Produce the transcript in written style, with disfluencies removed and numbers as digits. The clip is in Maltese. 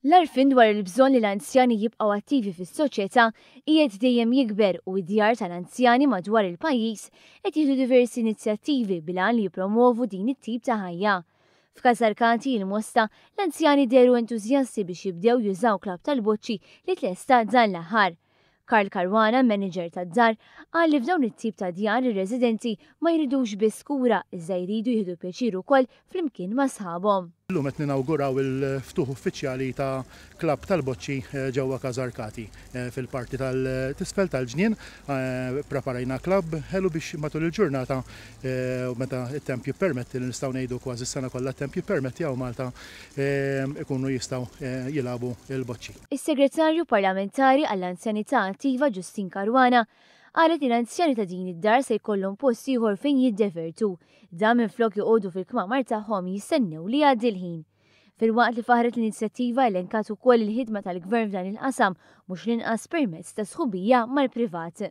L-għarfien dwar il-bżonn li l-anzjani jibqgħu attivi fis-soċjetà qiegħed dejjem jikber u d-djar tal-anzjani madwar il-pajjiż qed jieħdu diversi inizjattivi bil-għan li jippromwovu din it-tip ta' ħajja. F'Casarcati, il-Mosta, l-anzjani dehru entużjasti biex jibdew jużaw klabb tal-boċċi li tlesta dan l-aħħar. Karl Caruana, manager tad-dar, qal li f'dawn it-tip ta' djar ir-residenti ma jridux biss kura iżda jridu jieħdu pjaċir ukoll flimkien ma' sħabhom. Illum qed ninawguraw il-ftuħ uffiċjali ta' klabb tal-boċċi ġewwa Casarcati. Fil-parti t'isfel tal-ġnien ppreparajna klabb ħelu biex matul il-ġurnata u meta t-temp jippermetti, li nistgħu ngħidu kważi s-sena kollha t-temp jippermetti hawn Malta, ikunu jistgħu jilagħbu l-boċċi. Is-Segretarju Parlamentari għall-Anzjanità Attiva Justyne Caruana qalet li l-anzjani ta' din id-dar se jkollhom post ieħor fejn jiddevertu, dan minflok joqogħdu fil-kmamar tagħhom jistennew li jgħaddi l-ħin. Filwaqt li faħħret l-inizjattiva elenkat ukoll il-ħidma tal-Gvern f'dan il-qasam, mhux l-inqas permezz ta' sħubija mal-privat.